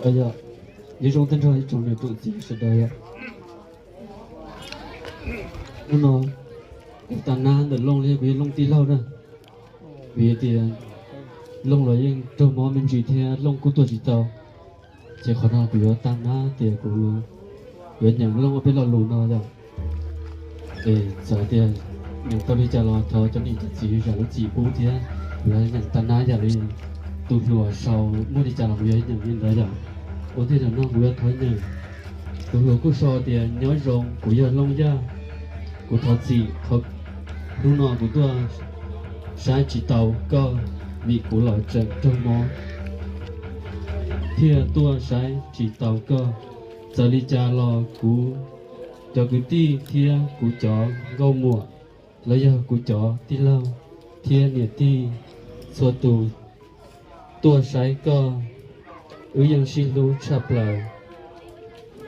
Yog, nyob zoo tag nrho ib tsoom niam tsoom txiv sawv daws yom. Hnub no kuv tag nab ntawm Looj li kuv yog Looj tij laug na, vim tias Looj los yeej raug mob me ntsis thiab Looj kuj tuaj tsis tau, ces qhov no kuv yuav tag nab tias kuv yuav nyeem Looj ob peb lo lus no yom. Es txawm tias nyeem tau li cas los thov cov niam cov txiv zam lub txim pub thiab, kuv yuav nyeem tag nab yam li tus hluas sau muaj li cas los kuv yuav nyeem li ntawd yom. Ua ntej ntawm no kuv yuav thov nyeem. Tus hluas kuj sau tias nyob zoo, kuv yog Looj Yaj. Kuv thov txim qhov hnub no kuv tuaj saib tsis tau koj vim kuv los tseem raug mob thiaj tuaj saib tsis tau koj. Txawm li cas los kuv cov kwv tij thiab kuv cov nkauj muam los yog kuv cov tij laug thiab niam tij txhua tus tuaj saib koj, wb yeej sib hlub tshaj plaws.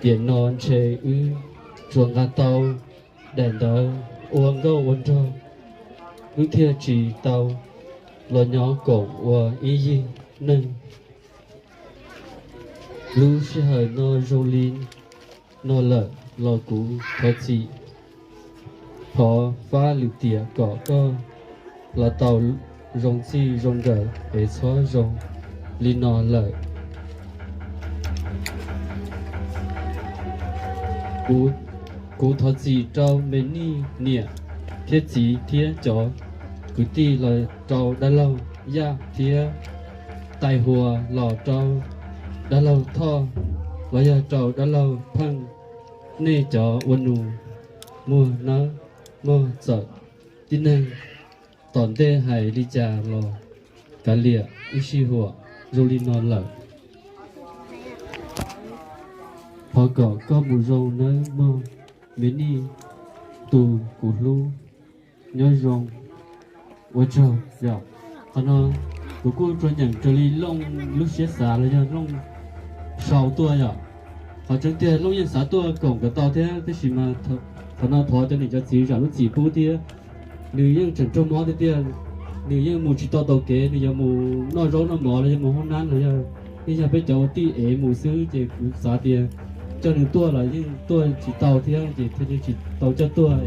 Tiam no ntshe wb tsuas nqa tau daim ntawv ua nkauj ua nraug, wb thiaj tsis tau los nyob koom ua ib yig neeg. Lub sij hawm no zoo li no lawm los kuv thov txim, thov fab lwm tiam kom koj los tau zoo txij zoo nkawm es txhob zoo li no lawm. Kuv thov txim rau me nij niam thiab txiv thiab cov kwv tij los rau dab laug Yaj thiab Tais Huas los rau dab laug Thoj los yog rau dab laug Pheej, nej cov ua nus muag nawb mog. Txawm tib neeg tom ntej hais li cas los kav liam, ib sij huam zoo li no lawm. Thov kom koj mus zoo nawb mog, me nij tus kuv hlub, nyob zoo. Ua tsaug yom. Qhov no kuv kuj tsuas nyeem raws li Looj lub siab xav los yog Looj sau tuaj yom. Qhov tseeb tiag Looj yeej xav tuaj koom kom tau thiab, tab sis mas qhov no thov cov niam cov txiv zam lub txim pub thiab. Nws yeej tseem raug mob tiag tiag, nws yeej mus tsis tau taus kev, nws yuav mus noj zaub noj mov los yog mus hoob nab los yog, yeej yog peb cov ua tij ev mus xwb, ces kuv xav tias coj nws tuaj los yeej tuaj tsis tau thiab, ces thiaj li tsis tau coj tuaj.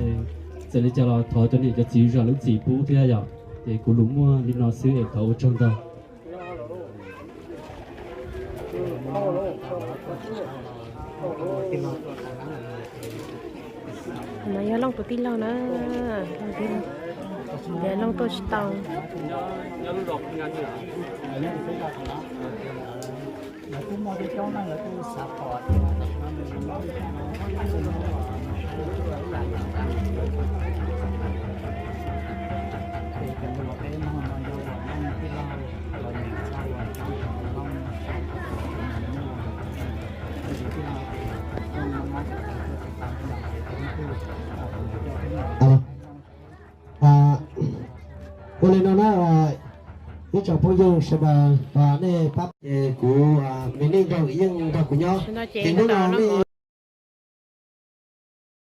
Txawm li cas los thov cov niam cov txiv zam lub txim pub thiab yom. Ces kuv lus muaj li no xwb es thov ua tsaug ntau. No yog Looj tus tij laug na, Looj tij laug, Looj tuaj tsis tau. Ua li no na, ib tsoom phooj ywg sawv daws, nej pab ces kuv me nej nrog yeej nrog kuv nyob. Ces hnub no nej